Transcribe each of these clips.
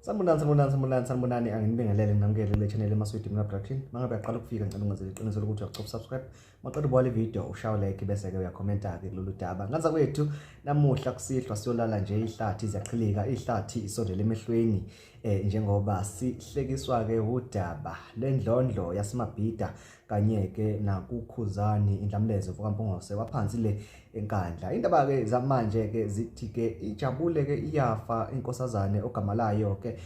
Sanibonani angibingelele nginamukele le channel eMaswidi Mina Production. Mangabe yaqala ukufika ngicela ungenzele iqiniso lokuthi uyaqhubeka subscribe. Maqeda ubuka le video ushaye like bese ke uyakhomenta ke kulolu daba. Ngaza kwethu namuhla kusihlwa siyolala nje ihlathi ziyaqhilika ihlathi isondele emehlweni njengoba sihlekiswa ke udaba lendlondlo yaseMabhida kanye ke nakukhuzani indlamlezo vukampongose waphansi le enkandla. Indaba ke zamanje ke zithi ke ijabule ke iyafa inkosazane ogama layo ke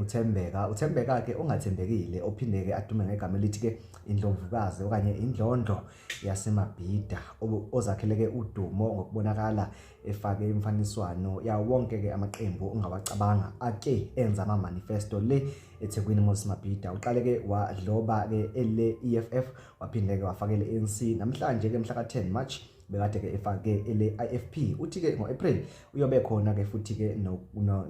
uthembeka ke ongathembekile ophinde ke adume ngegama elithi ke indlovukazi okanye indlondlo yaseMabhida ozakhele ke udumo ngokubonakala efake imfaniswano ya wonke ke amaqembu ongawacabanga ake enza ama manifesto le eThekwini Mabhida. Uqale ke wadloba ke ele EFF waphinde ke wafakela ANC namhlanje ke mhla ka-10 March bekade ke efake ele IFP. Uthi ke ngoApril uyobe khona ke futhi ke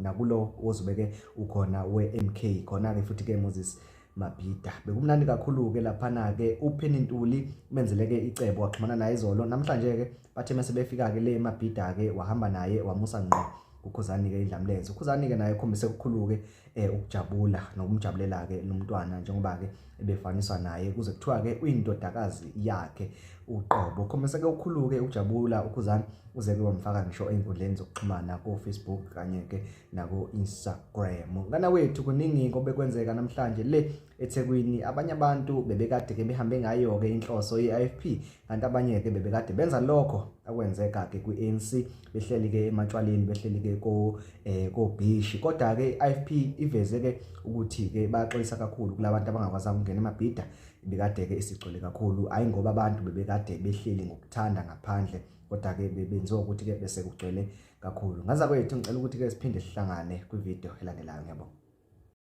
nakulo ozobe ke ukhona weMK khona ke futhi ke Moses Mabhida. Bekumnandi kakhulu ke laphana ke uPenny Ntuli menzele ke icebo waxhumana naye izolo. Namhlanje ke bathe mase befika ke le Mabhida ke wahamba naye wamusa ngqo ukhuzani ke indlamlezo. Ukhuzani ke naye khombise ukukhulu ke ukujabula nokumjabulela ke nomntwana njengoba ke ebefaniswa naye kuze kuthiwa ke uyindodakazi yakhe uqobo. Khombise ke ukukhulu ke ukujabula ukhuzani uze ke wamfaka ngisho einkundleni zokuxhumana ku Facebook kanye ke nako Instagram. Ngana wethu kuningi ngobe kwenzeka namhlanje le eThekwini. Abanye abantu bebekade ke behambe ngayo ke inhloso yeIFP kanti abanye ke bebekade benza lokho akwenzeka ke kuANC behleli ke ematshwaleni behleli ke ko Bishi. Kodwa ke IFP iveze ke ukuthi ke baxolisa kakhulu kulabantu abangakwazi ukungena eMabhida bekade ke isigcwele kakhulu hayi ngoba abantu bebekade behleli ngokuthanda ngaphandle kodwa ke benziwa ukuthi ke bese kugcwele kakhulu. Ngaza kwethu ngicela ukuthi ke siphinde sihlangane kwivideo elandelayo ngiyabonga.